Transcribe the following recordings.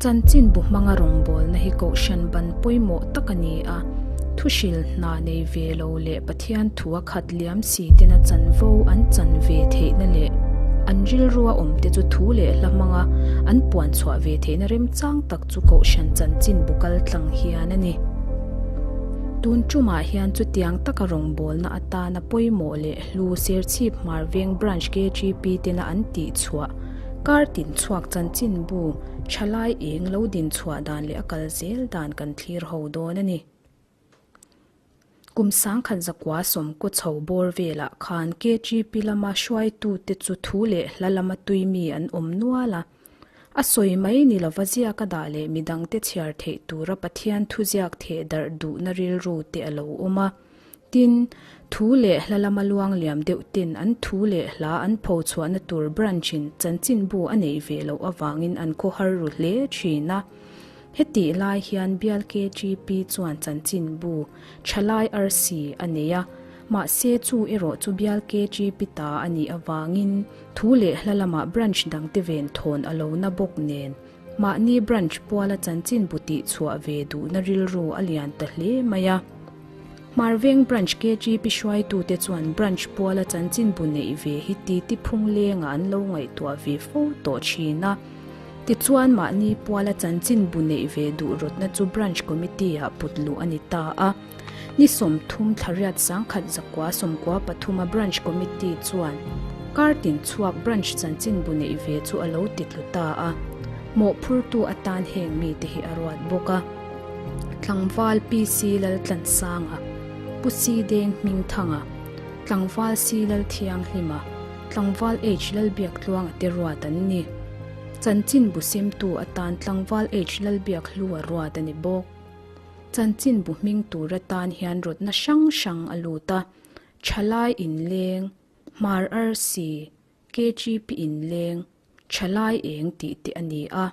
Chanchinbu hmanga rawngbawlna hi kohhran ban pawimawh tak a ni a, thuhril hna nei ve lo leh Pathian thu a khat liam si tena chanvo an chan ve theihna leh an rilrua awmte chu thu leh hla hmanga an puan chhuah ve theihna remchang tak chu kohhran chanchinbu kal tlang hian a ni. Tun tumah hian chutiang taka rawngbawlna atana pawimawh leh hlu Serchhip Hmar Veng Branch KGP tena an tihchhuah Kar tin chhuak chanchinbu thalai eng lo din chhuah dan leh a kal zel dan kan thlir ho dawn a ni. Kum sangkhat zakua sawmkaw chho bawr velah khan KGP lama hruaitute chu thu leh hla lama tui mi an awm nual a. A sawi mai ni lova ziak a dah leh midangte chhiar theih tura Pathian thuziak theh darh duhna rilru te a lo awm a. Tin, thu leh hla lama luang liam deuh ten an thu leh hla an pho chhuahna tur branch-in chanchinbu a neih ve loh avangin an khawhar ru hle thin a. Hetih lai hian bial KGP chuan chanchinbu Thalai Arsi a nei a, mahse chu erawh chu bial KGP ta a nih avangin thu leh hla lamah branch dangte ven thawn a lo na bawk nen mahni branch puala chanchinbu tihchhuah ve duhna rilru a lian ta hle mai a. Hmarveng Branch KGP hruaitute chuan Branch puala chanchinbu neih ve hi titi phung lengah an lo ngaihtuah ve fo tawh thin a. Tichuan mahni puala chanchinbu neih ve duh rawtna chu Branch Committee-ah put luh a ni ta a. Ni 30 thlariat 10,000 zakua 93 a Branch Committee chuan kar tin chhuak Branch chanchinbu neih ve chu a lo ti tlu ta a. Mawhphurtu atan heng mite hi a ruat bawk a. Tlangval PC Laltlansanga, Pu Si Deng Hmingthanga, Tlangval Si Lalthianghlima, Tlangval H Lalbiaktluanga te ruat an ni. Chanchinbu semtu atan Tlangval H Lalbiakhlua ruat a ni bawk. Chanchinbu hming tur atan hian rawtna hrang hrang a lut a, Thalai Inleng, Hmar Arsi, KGP Inleng, Thalai eng tih te a ni a.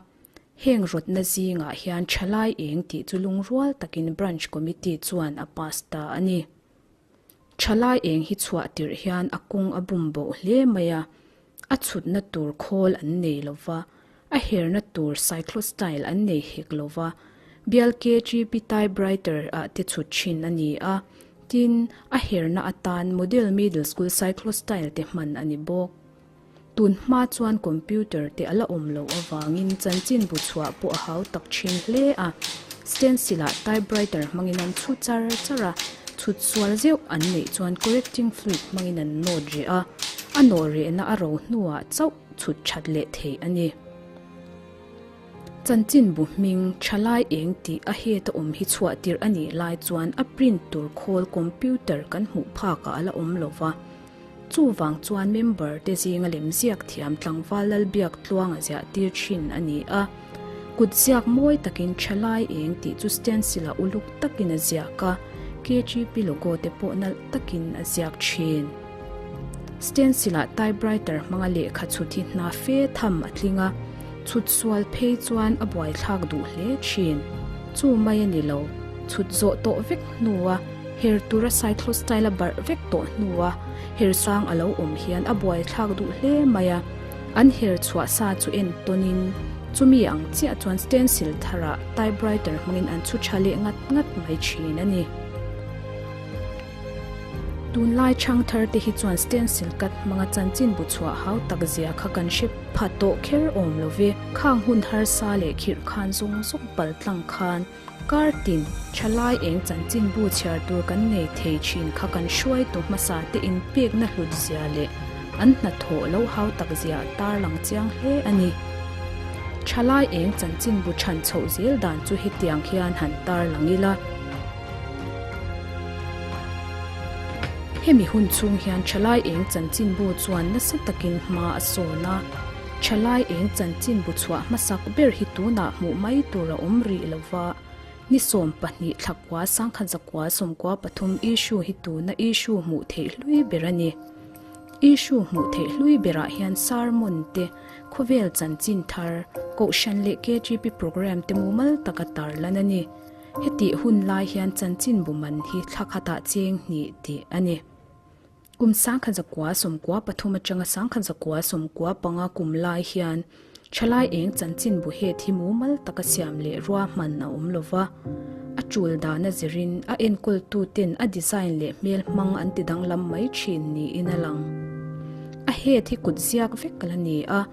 Heng rawtna zingah hian Thalai eng tih chu lungrual takin Branch Committee chuan a pass ta a ni. Thalai eng hi chhuah tirh hian a kawng a bum boh hle mai a, a chhutna tur khawl an nei lo va, a herna tur cyclostyle an nei hek lo va, bial KGB typewriter ah te chhut thin a ni a, tin, a herna atan Model Middle School cyclostyle te hman a ni bawk. Tun hma chuan computer te a la awm loh avangin chanchinbu chhuah pawh a hau tak thin hle a. Stencil ah typewriter hmangin an chhu char char a, chhut sual zeuh an neih chuan correcting fluid hmangin an nawt reh a, a nawh rehna a ro hnuah chauh chhut that leh theih a ni. Chanchinbu hming thalai eng tih a het a awm hi chhuah tirh a nih lai chuan a print tur khawl computer kan hmuh phakah a la awm lova. Chuvang chuan member te zinga lem ziak thiam tlangval Lalbiak tluanga ziah tir thin a ni a. Kut ziak mawi takin thalai eng tih chu stencil-ah uluk takin a ziak a, KGP logo te pawh nalh takin a ziak thin. Stencil-ah typewriter hmanga lehkha chhut hi hna fe tham a tling a, chhut sual phei chuan a buaithlak duh hle thin. Chu mai a ni lo, chhut zawh tawh vek hnua Her tura cyclostyle a barh vek tawh hnua her sang a lo awm hian a buaithlak duh hle mai a, an her chhuah sa chu en tawnin chumi ang chiah chuan stencil tharah typewriter hmangin an chhu tha leh ngat ngat mai thin a ni. Tunlai chhang thar te hi chuan stencil cut hmanga chanchinbu chhuah hau tak zia kha kan hre pha tawh kher awm lo ve. Khang hun harsa leh khirh khan zawng zawng pal tlang khan Kar tin, thalai eng chanchinbu chhiar tur kan nei thei thin kha kan hruaitu hmasa te inpekna hlut zia leh an hnathawh lo hau tak zia a tarlang chiang hle a ni. Thalai eng chanchinbu chhan chhoh zel dan chu hetiang hian han tarlang ila. Hemi hun chhung hian thalai eng chanchinbu chuan nasa takin hma a sawn a. Thalai eng chanchinbu chhuah hmasak ber hi tunah hmuh mai tur a awm rih lo va, ni 12 thlakua sangkhat zakua 93 issue hi tuna issue hmuh theih hlui ber a ni. Issue hmuh theih hlui berah hian sermon te, khawvel chanchin thar, kohhran leh KGP programme te mumal taka tarlan a ni. Hetih hun lai hian chanchinbu man hi thla khatah cheng hnih tih a ni. Kum 1993 atanga 1995 kum lai hian. Thalai eng chanchinbu het hi mumal taka siam leh ruahman a awm lova, a tul dana zirin a enkawltuten a design leh hmel hmang an ti danglam mai thin niin a lang. A het hi kut ziak vek la ni a,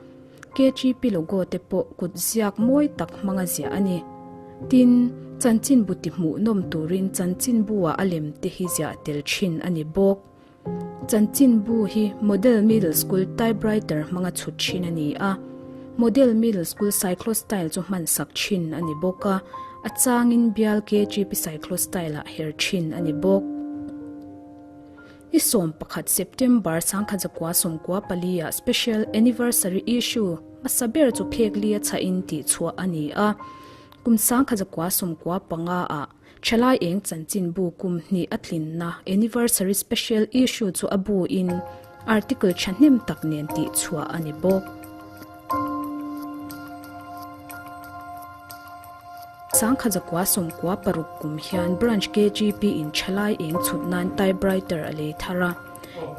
KGP logo te pawh kut ziak mawi tak hmanga ziah a ni. Tin, chanchinbu ti hmuhnawm turin chanchinbu ah a lem te hi ziah tel thin a ni bawk. Chanchinbu hi Model Middle School typewriter hmanga chhut thin a ni a, Model Middle School cyclostyle chu hman sak thin a ni bawk a, a changin bial KGP cyclostyle ah her thin a ni bawk. Ni 11 September 1994 ah Special Anniversary Issue hmasa ber chu phek li a chhahin tihchhuah a ni a, kum 1995 ah Thalai eng chanchinbu kum hnih a tlinna Anniversary Special Issue chu a bu in article thahnem tak nen tih chhuah a ni bawk. 1996 kum hian Branch KGP in Thalai eng chhut nan typewriter a lei thar a.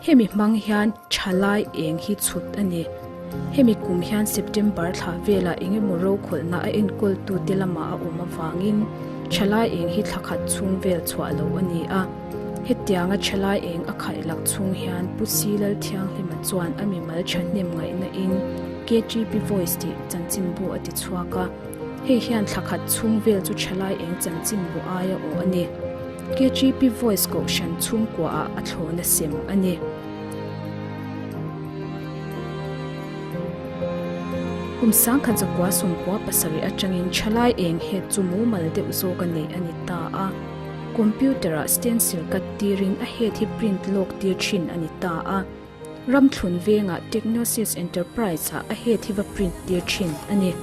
Hemi hmang hian thalai eng hi chhut a ni. Hemi kum hian September thla velah eng emaw rokhawlhna a enkawltute lamah a awm avangin thalai eng hi thla khat chhung vel chhuah loh a ni a. Hetianga thalai eng a khaih lak chhung hian Pu Si Lalthianghlima chuan a mimal thahnem ngaihna in KTP Voice tih chanchinbu a ti chhuak a. Hei hian thla khat chhung vel chu thalai eng chanchinbu aia awh a ni. KGP Voice Kohhran chhungkuaah a thlawna sem a ni. Kum 1997 atangin thalai eng het chu mumal deuh zawk a neih a ni ta a. Computer-ah stencil cut tirin a het hi print lawk tir thin a ni ta a. Ramthlun vengah Technosys Enterprise-ah a head hi va print tir thin a ni.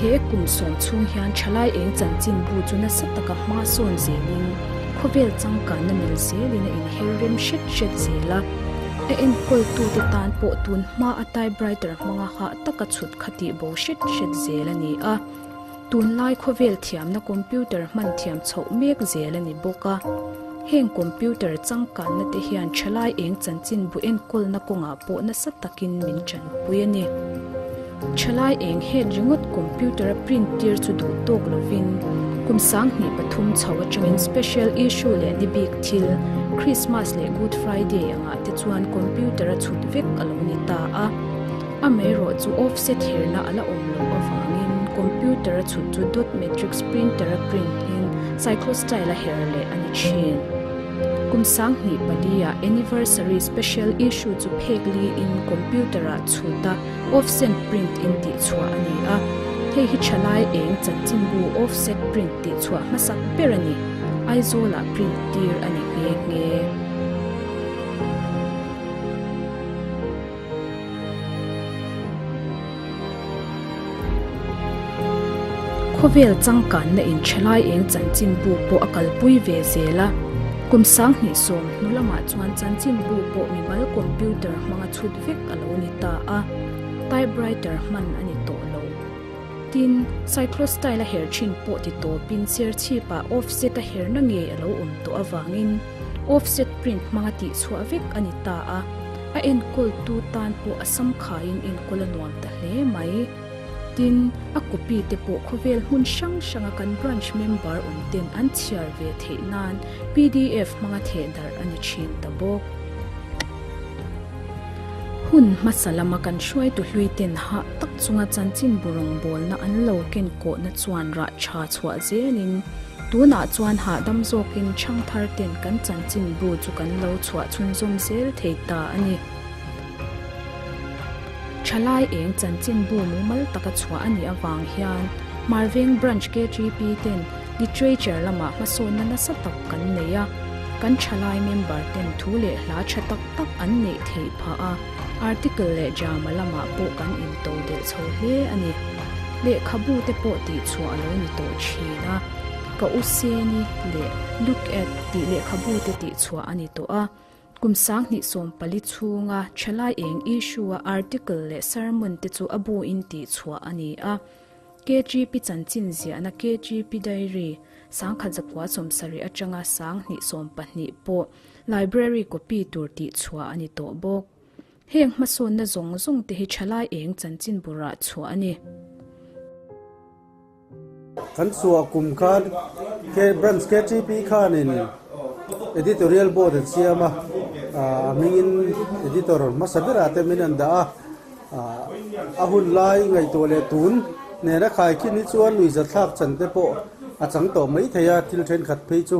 He kum sawm chhung hian thalai eng chanchinbu chu nasa taka hma sawn zelin khawvel changkanna mil zelin a inher rem hret hret zel a. A enkawltute tan pawh tun hma a typewriter hmanga hah taka chhut kha tih bo hret hret zel a ni a. Tunlai khawvel thiamna computer hman thiam chhoh mek zel a ni bawk a. Heng computer changkanna te hian thalai eng chanchinbu enkawlna kawngah pawh nasa takin min tanpui a ni. Thalai eng het ringawt computer a print tir chu duh tawk lovin kum 2003 chho atangin special issue leh ni bik thil Christmas leh Good Friday angah te chuan computer a chhut vek a lo ni ta a. Amaherawh chu offset herna a la awm loh avangin computer a chhut chu dot matrix printer a print in cyclostyle a her leh a ni thin. Kum 2004 ah anniversary special issue chu phek li in computer ah chhut a offset print in tih chhuah a ni a. Hei hi thalai eng chanchinbu offset print tih chhuah hmasak ber a ni. Aizawl ah print tir a ni nghe nghe. Khawvel changkanna in thalai eng chanchinbu pawh a kalpui ve zel a, kum 2010 hnu lamah chuan chanchinbu pawh mimal computer hmanga chhut vek a lo ni ta a, typewriter hman a ni tawh lo. Tin, cyclostyle a her thin pawh ti tawpin serchhipah offset a herna ngei a lo awm tawh avangin offset print hmanga tihchhuah vek a ni ta a, a enkawltu tan pawh a sam khaiin enkawl a nuam ta hle mai. Tin, a copy te pawh khawvel hmun hrang hranga kan branch member awm ten an chhiar ve theih nan pdf hmanga theh darh a ni thin ta bawk. Hun hmasa lama kan hruaitu hlui ten hah tak chunga chanchinbu rawngbawlna an lo ken kawhna chuan rah tha chhuah zelin tunah chuan hahdam zawkin chhangthar ten kan chanchinbu chu kan lo chhuah chhunzawm zel thei ta a ni. Thalai eng chanchinbu mumal taka chhuah a nih avang hian Marveng Branch KTP ten Literature lamah hmasawnna nasa tak kan nei a, kan thalai member ten thu leh hla tha tak tak an neih theih phah a, article leh drama lamah pawh kan into delh chho hle a ni. Lehkhabu te pawh tihchhuah a lo ni tawh thin a, Ka u Seni leh Look At tih lehkhabu te tihchhuah a ni tawh a. Kum 2014 chhunga Thalai eng issue-a article leh sermon te chu a buin tihchhuah a ni a. KGP chanchin ziahna KGP Diary 1970 atanga 2012 pawh library copy tur tihchhuah a ni tawh bawk. Heng hmasawnna zawng zawng te hi Thalai eng chanchin burah chhuah a ni. Kan chhuah kum khan Branch KTP khanin Editorial Board an siam a, a hmingin Editor hmasa berah te min an dah a, a hun lai ngaihtuah leh tun nena khaikhin hi chuan nuihzathlak chan te pawh a chang tawh mai thei a, thil thenkhat phei chu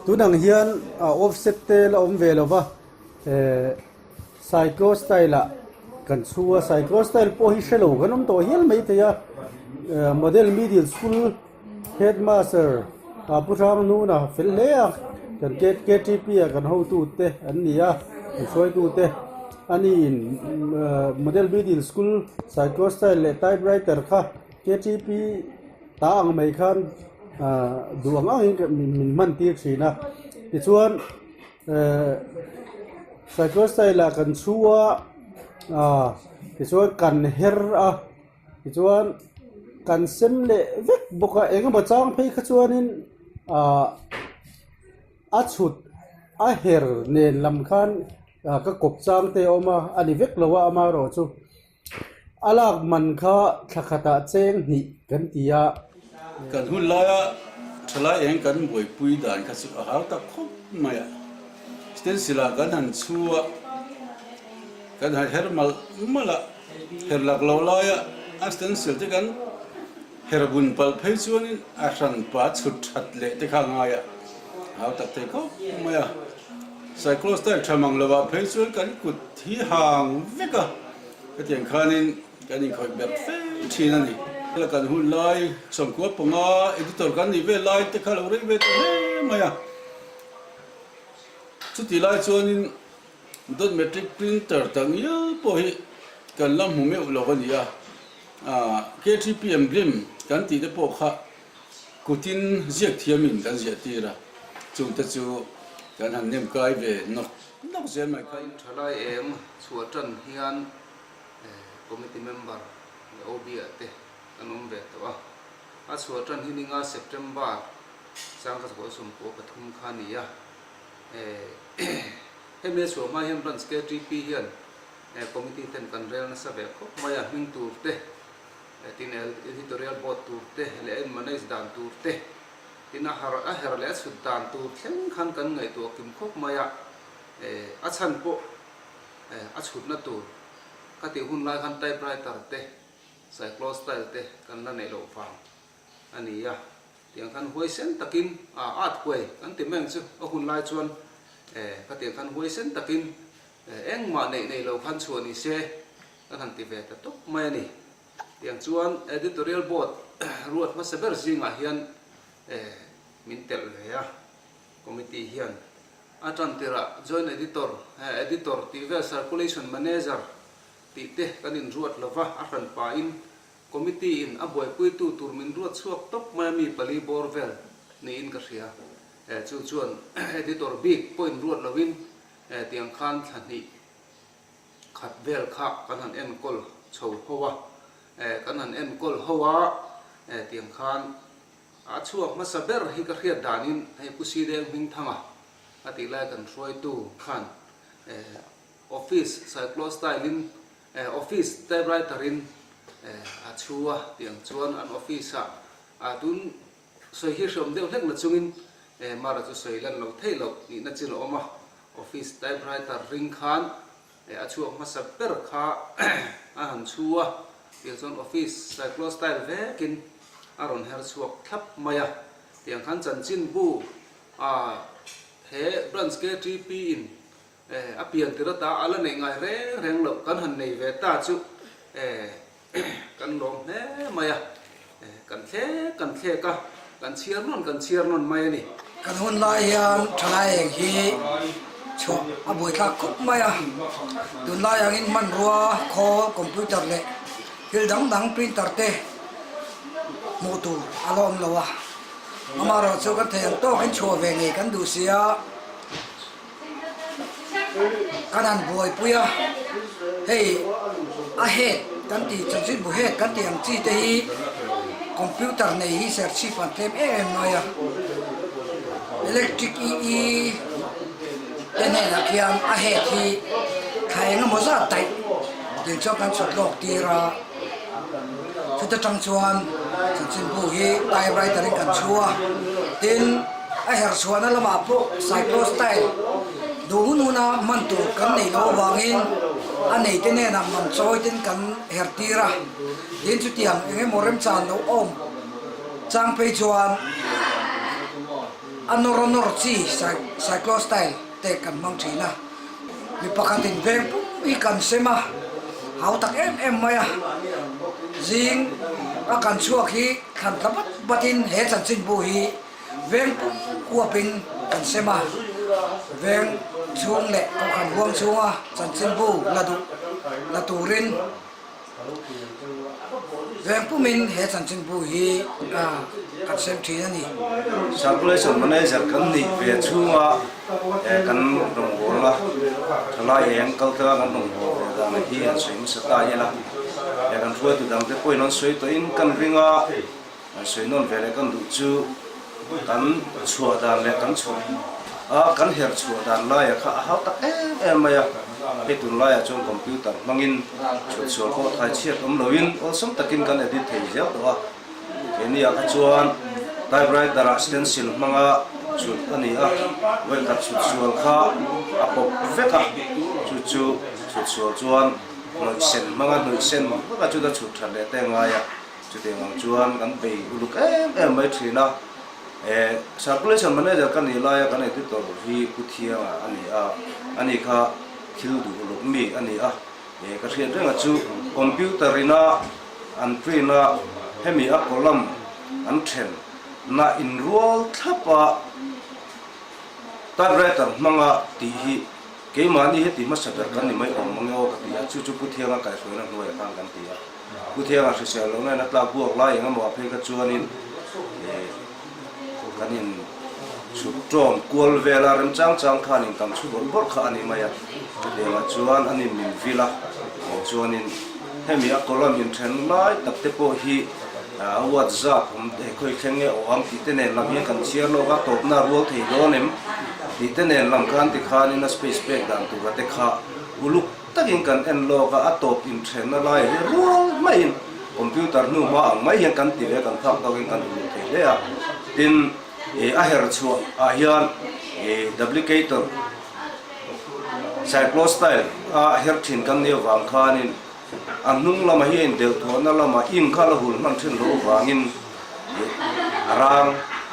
tun ang hian offset te la awm ve lo va. Cyclo style ah kan chhu a, cyclo style pawh hi hrelo kan awm tawh hial mai thei a, model middle school headmaster ah Pu Hrang Nuna fel hle a, kan K_T_P ah kan hotu te an ni a, kan hruaitu te ani in model middle school cyclo style leh typewriter kha K_T_P ta ang mai khan duh ang ang in min hman tir thin a, tichuan. Eh cycle style ah kan chhu a ah tichuan kan her a tichuan kan sem leh vek bawk a eng emaw chang phei kha chuanin ah a chhut a her nen lam khan ah ka kawp chang te a awm a a ni vek lo a amaherawhchu. A lak man kha thla khatah cheng hnih kan ti a. Kan hun laia thalai eng kan buaipui dan kha chu a hau tak khawp mai a. Stencil ah kan han chhu a, kan han her malh malh a, her lak lo laia a stencil te kan her bun palh phei chuanin a hranpa chhut that leh te kha a ngai a, a hau tak thei khawp mai a. Cyclostyle tha mang lovah phei chuan kan kut hi hang vek a, hetiang khanin kan inkhawih ber fe thin a ni. Kan hun lai sawmkua panga editor kan nih vel lai te kha lo rei ve ta hle mai a. Chutih lai chuanin dot matrix printer tak ngial pawh hi kan la hmu meuh lo a ni a, KTP emblem kan tih te pawh kha Kutin ziak thiamin kan ziah tir a, chungte chu kan han nem kai ve nawk nawk zel mai kha. Thalai eng chhuah tan hian committee member leh OB ah te kan awm ve tawh a, a chhuah tan hi ninga September 1993 kha a ni a, hemi a chhuah hma hian branch KTP hian committee ten kan rel nasa ve khawp mai a, hming tur te Tin editorial board tur te leh a in manage dan tur te, tin a har a her leh a chhut dan tur thleng khan kan ngaihtuah kim khawp mai a, a chhan pawh a chhutna tur ka tih hun lai khan typewriter te, cyclo style te kan la neih loh vang a ni a, tiang khan huaisen takin a at huai kan ti meng chu a hun lai chuan khatiang khan huaisen takin engmah neih nei lo khan chhuah ni se Kan han ti ve ta tawp mai a ni. Tiang chuan Editorial Board ruat hmasa ber zingah hian min telh ve a, Committee hian a tan tirah Joint Editor, Editor tih vel Circulation Manager tih te kan inruat lo va, a hran pahin Committee in a buaipuitu tur min ruat chhuak tawp mai a mi pali bawr vel niin ka hria. Chu chuan Editor bik pawh inruat loin tiang khan thla hnih khat vel kha kan han enkawl chho ho a, eh kan han enkawl ho a, eh tiang khan a chhuak hmasa ber hi ka hriat danin hei Pu Sideng Hmingthanga a tih lai kan hruaitu khan eh office cyclo style in eh office typewriter in eh a chhu a tiang chuan an office ah ah tun sawi hi hreawm deuh hlek na chungin eh mara chu sawi lan lo theih loh nihna chin a awm a. Office typewriter ring khan a chhuak hmasa ber kha a han chhu a, tiang chuan office cyclostyle vekin a rawn her chhuak thlap mai a, tiang khan chanchinbu ah he branch KTP in a pian tir ata a la neih ngai reng reng loh kan han nei ve ta chu Kan lawm hle mai a, kan thlek kan thlek a, kan chhiar nawn kan chhiar nawn mai a ni. Kan hun lai hian thalai eng hi chhuah a buaithlak khawp mai a, tunlai angin hmanrua, khawl, computer leh thil dang dang printer te hmuh tur a la awm lo a, amaherawhchu kan thei ang tawkin chhuah ve ngei kan duh si a. Kan han buaipui a, hei a head kan tih chanchinbu head kan tih ang chi te hi computer nei hi serchhip an tlem em em mai a, electric EE te hnenah khian a head hi thla eng emaw zat daih dil chuan kan chhut lawk tir a, chuta tang chuan chanchinbu hi typewriter in kan chhu a, tin a herchhuahna lamah pawh cyclostyle. Duh hun huna hman tur kan neih loh avangin a neite hnenah man chawitin kan her tir a, tin chutiang eng emaw remchan lo awm chang phei chuan a nawr a nawr chi cyclostyle te kan hmang thin a. Mi pakhatin veng pum hi kan sem a, hau tak em em mai a, zing a kan chhuak hi thlan tla bat batin he chanchinbu hi Veng pum uapin kan sem a, veng chhung leh kohhran huang chhunga chanchinbu la duh la turin veng pumin he chanchinbu hi kan sem thin a ni. Circulation Manager kan nih ve chhunga kan rawngbawlna thalai eng kaltlang kan rawngbâwl ve dan hi an sawi hmasa ta ila, kan hruaitu dangte pawhin an sawi tawhin kan ring a. An sawi nawn ve leh kan duh chu kan chhuah dan leh kan chhuah a kan her chhuah dan laia kha a hau tak em em mai a, hei tunlaiah chuan computer hmangin chhuat sual pawh thai chhiat awm loin awlsam takin kan edit thei zel tawh a, keini ah kha chuan typewriter ah stencil hmanga chhut a ni a, vawikhat chhut sual kha a pawp vek a, chu chu chhut sual chuan hnawih sen hmanga hnawih sen veka chuta chhut that leh te a ngai a. Chutiang ang chuan kan bei uluk em em mai thin a, eh Circulation Manager ka nih laia kan editor hi Pu Thianga a ni a, ani kha thil duh uluk mi a ni a, eh ka hriat renga chu computer ina an print a, hemi a column an then na inrual thlap a typewriter hmanga tih hi keimahni heti hmasa ber kan ni mai awm mange aw ka ti a, chu chu Pu Thianga kaihhruaina hnuaiah khan kan ti a. Pu Thianga hrisel lohna in a tlak buak lai eng emaw a phei kha chuanin kan in chhut tawm kual vel a, remchang chang khanin kan chhu bawrh bawrh kha a ni mai a. Chutiangah chuan a nin min vil a, chuanin hemi a column inthen lai tak te pawh hi a WhatsApp awm khawi thleng nge aw ang tih te nen lam hian kan chhiar lawk a, tawpna a rual thei dawn em tih te nen lam khan tikhanin a space pek dan tura te kha uluk Takin kan en lawk a, a tawp inthenna laiah hian rual maiin computer hnu hma ang mai hian kan ti ve kan phak tawkin kan uluk thei hle a. Tin, ih a her chhuah ah hian ih duplicator cyclostyle a her thin kan nih avang khanin a hnung lamah hi a indelh thawhna lamah ink kha la hul hman thin loh avangin ih a rang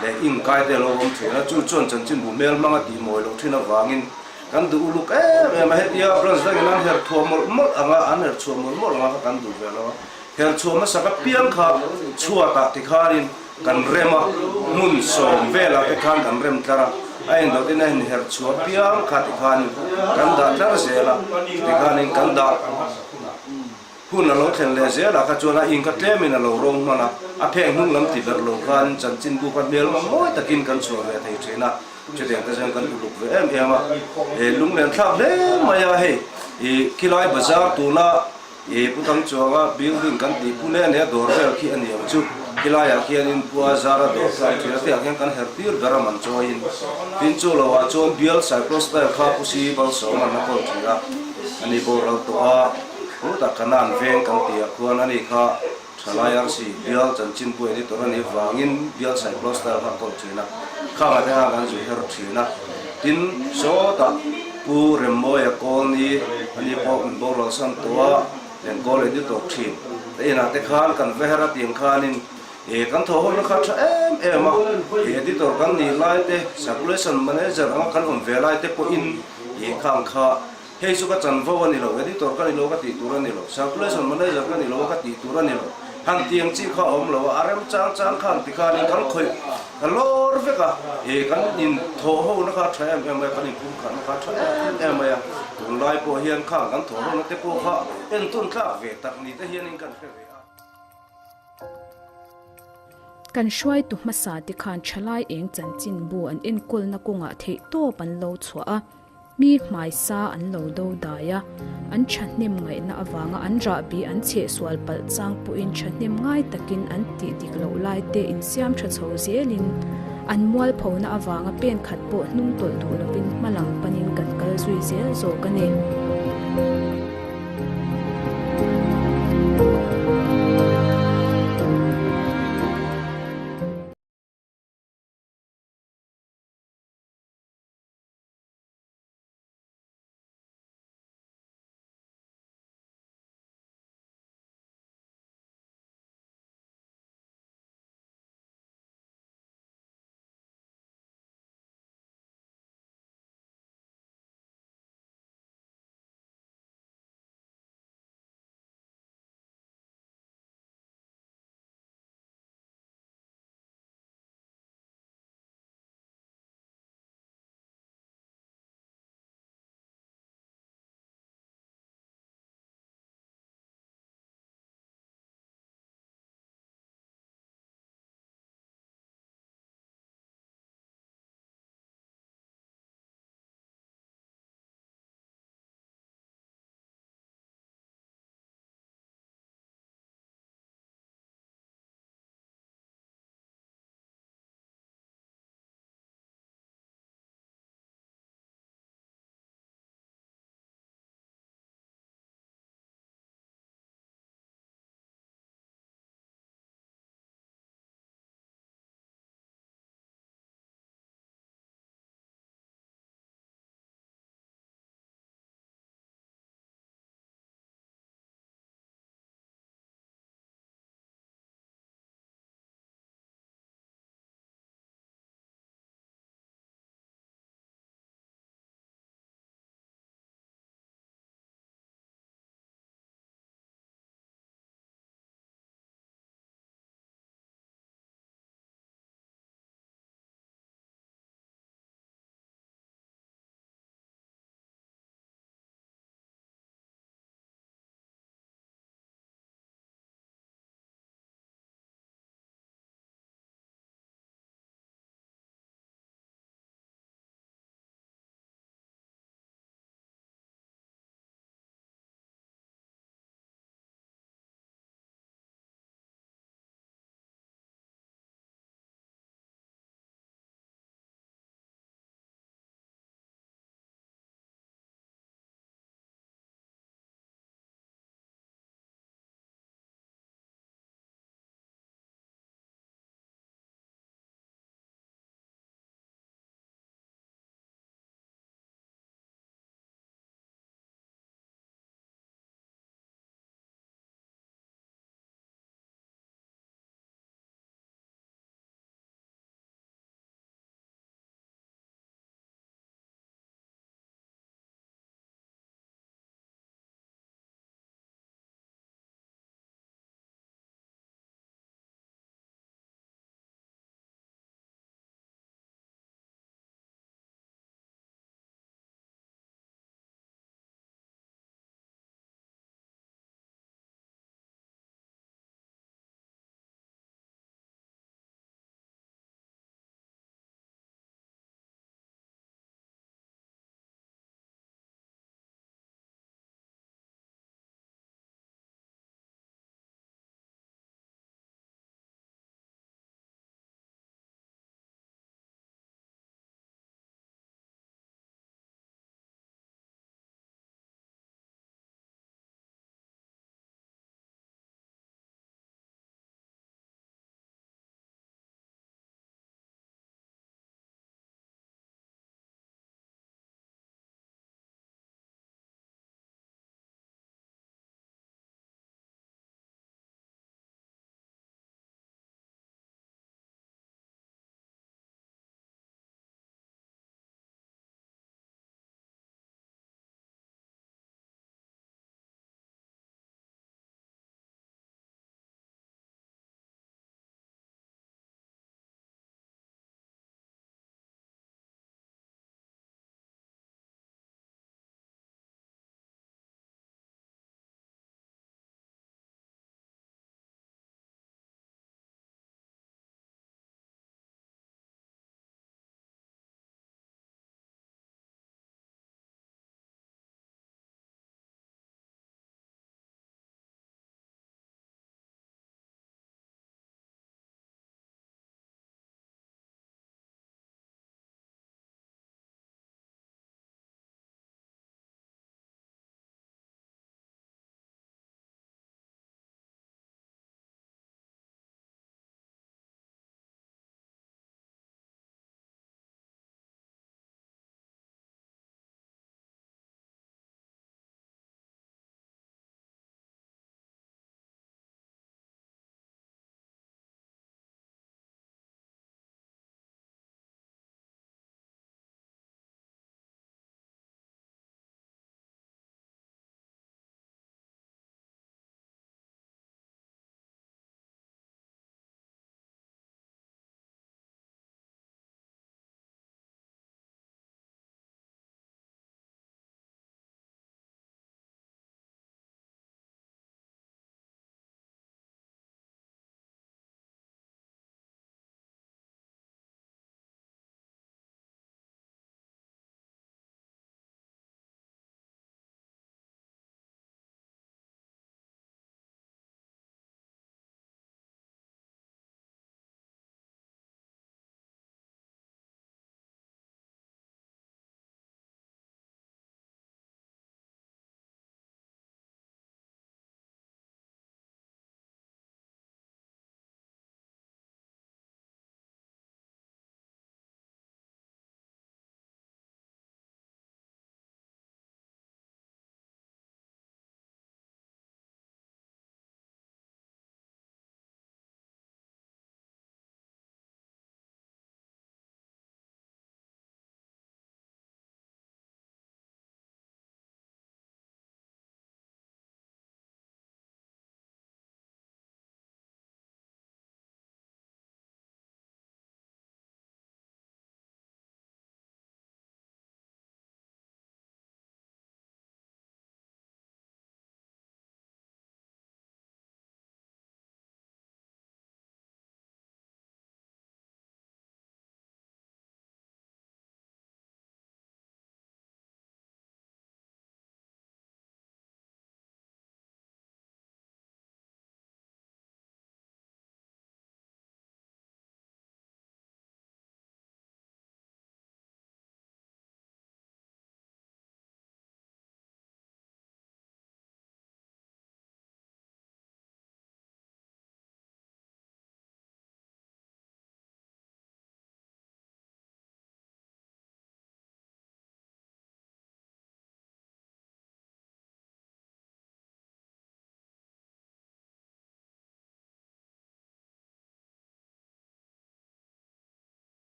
leh ink kai te a lo awm thin a, chu chuan chanchinbu hmel hmanga tihmawi loh thin avangin Kan duh uluk em em a, hetia branch dangin an her thuah mawlh mawlh ang a, an her chhuah mawlh mawlh ang a kha kan duh ve lo a. Her chhuah hmasak apiang kha chhuatah tikhanin kan rem a, hmun sawm velah te khan kan rem tlar a, a indawtin a inher chhuah apiang kha tikhanin kan dah tlar zel a, tikhanin kan dah hun a lo thlen leh zelah kha chuan a in kha tlemin a lo rawng hman a, a pheng hnung lam ti ber lo khan chanchinbu kha hmelma mawi takin kan chhuah ve thei thin a. Chutiang te chuan kan uluk ve em em a, he lunglen thlak hle mai a hei ih khilai bazar tuna ih Pu Thangchuanga building kan tih Pune ania dawr vel khi a ni ang chu khilaiah khianin Pu Azara dawr kha a ṭhian a tiang hian kan her tir ber a man chawiin tin chu loah chuan bial cyclo style kha Pu Si Balsawma'n a kawl ṭhin a ani boral tawh a hutah Kanan veng kan tihah khuan ani kha Thalai arsi bial chanchinbu editor a nih vangin bial cyclostyle kha a kawl thin a, khangah te khan an zui her thin a. Tin, sawtah Pu Remmawia Kawlni a ni pawh min boral san tawh a, Lenkawl editor thin. A inah te khan kan va her a tiang khanin ih kan thaw hawlna kha a tha em em a, ih editor kan nih lai te, circulation manager anga kan awm ve lai te pawhin ih khang kha Hei chu ka chanvo a ni lo, editor ka ni lo ka tih tur a ni lo, circulation manager ka ni lo a ka tih tur a ni lo, han tiang chi kha a awm lo a, a rem chang chang khan tikhanin kan khawih ka lawr vek a, ih kan in thawh ho na kha a tha em em mai a, kan in pum khatna kha a tha em em mai a, tunlai pawh hian khang kan thawh ho na te pawh kha entawn tlak ve tak ni te hianin kan hre ve a. Kan hruaitu hmasa te khan thalai eng chanchinbu an enkawlna kawngah theihtawp an lo chhuah a. Mi hmaisa an lo do dai a, an thahnem ngaihna avanga an rahbi an chheh sual palh chang pawhin thahnem ngai takin an tih dik loh lai te insiam tha chho zelin an mualphona avanga pen khat pawh hnung tawlh duh lovin hma lang panin kan kal zui zel zawk a ni.